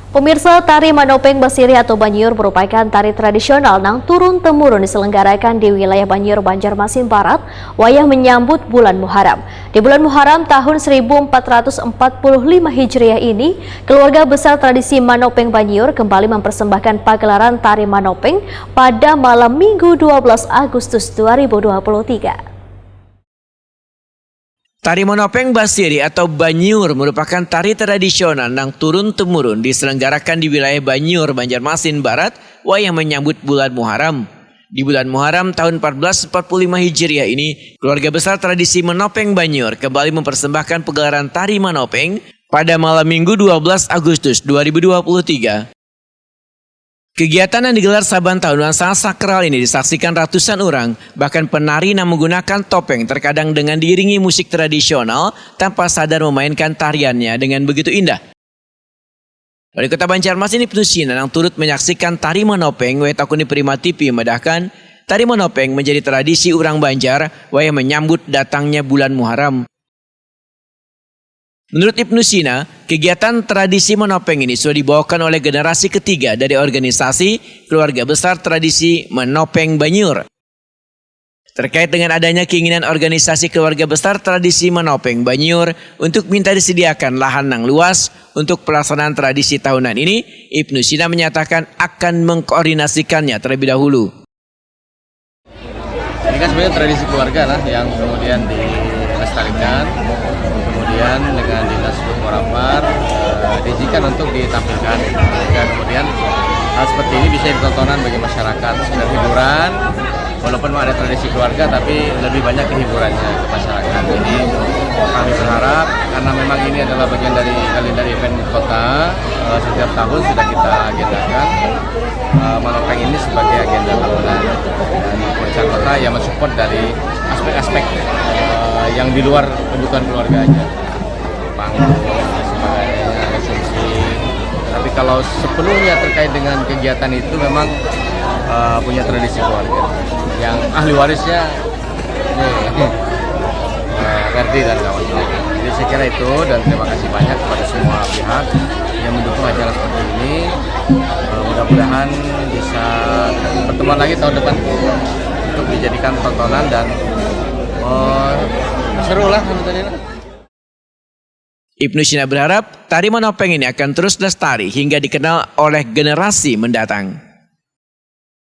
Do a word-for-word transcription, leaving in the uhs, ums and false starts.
Pemirsa, tari Manopeng Basirih atau Banyiur merupakan tari tradisional nang turun-temurun diselenggarakan di wilayah Banyiur, Banjarmasin Barat, wayah menyambut bulan Muharram. Di bulan Muharram tahun seribu empat ratus empat puluh lima Hijriah ini, keluarga besar tradisi Manopeng Banyiur kembali mempersembahkan pagelaran tari Manopeng pada malam Minggu dua belas Agustus dua ribu dua puluh tiga. Tari Manopeng Basirih atau Banyiur merupakan tari tradisional nang turun-temurun diselenggarakan di wilayah Banyiur, Banjarmasin Barat, wayah menyambut bulan Muharram. Di bulan Muharram tahun empat belas empat puluh lima Hijriah ini, keluarga besar tradisi Manopeng Banyiur kembali mempersembahkan pegelaran tari Manopeng pada malam Minggu dua belas Agustus dua ribu dua puluh tiga. Kegiatan yang digelar saban tahun dan sangat sakral ini disaksikan ratusan orang, bahkan penari yang menggunakan topeng terkadang dengan diiringi musik tradisional tanpa sadar memainkan tariannya dengan begitu indah. Wali Kota Banjarmasin Ibnu Sina yang turut menyaksikan tari Manopeng, wayah takuni Prima T V, madahkan tari Manopeng menjadi tradisi urang Banjar wayah menyambut datangnya bulan Muharram. Menurut Ibnu Sina, kegiatan tradisi Manopeng ini sudah dibawakan oleh generasi ketiga dari organisasi Keluarga Besar Tradisi Manopeng Banyiur. Terkait dengan adanya keinginan organisasi Keluarga Besar Tradisi Manopeng Banyiur untuk minta disediakan lahan yang luas untuk pelaksanaan tradisi tahunan ini, Ibnu Sina menyatakan akan mengkoordinasikannya terlebih dahulu. Ini kan sebenarnya tradisi keluarga lah yang kemudian dilestarikan, kemudian dengan dinas Gubernur eh, diizinkan untuk ditampilkan. Dan kemudian hal seperti ini bisa ditontonan bagi masyarakat sekedar hiburan, walaupun ada tradisi keluarga tapi lebih banyak kehiburannya ke masyarakat. Jadi kami berharap karena memang ini adalah bagian dari kalender event kota, eh, setiap tahun sudah kita agendakan. Eh, Manopeng ini sebagai agenda tahunan dan pemerintah kota yang mensupport dari aspek-aspek eh, yang di luar kebutuhan keluarga aja, panggung dan sebagainya, konsumsi. Tapi kalau sepenuhnya terkait dengan kegiatan itu memang eh, punya tradisi keluarga yang ahli warisnya ini eh, Ferdi dan kawan-kawan. Jadi saya kira itu dan terima kasih banyak kepada semua pihak yang mendukung acara seperti ini. Eh, mudah-mudahan bisa bertemuan lagi tahun depan untuk dijadikan tontonan dan eh, seru lah menonton ini. Ibnu Sina berharap tari Manopeng ini akan terus lestari hingga dikenal oleh generasi mendatang.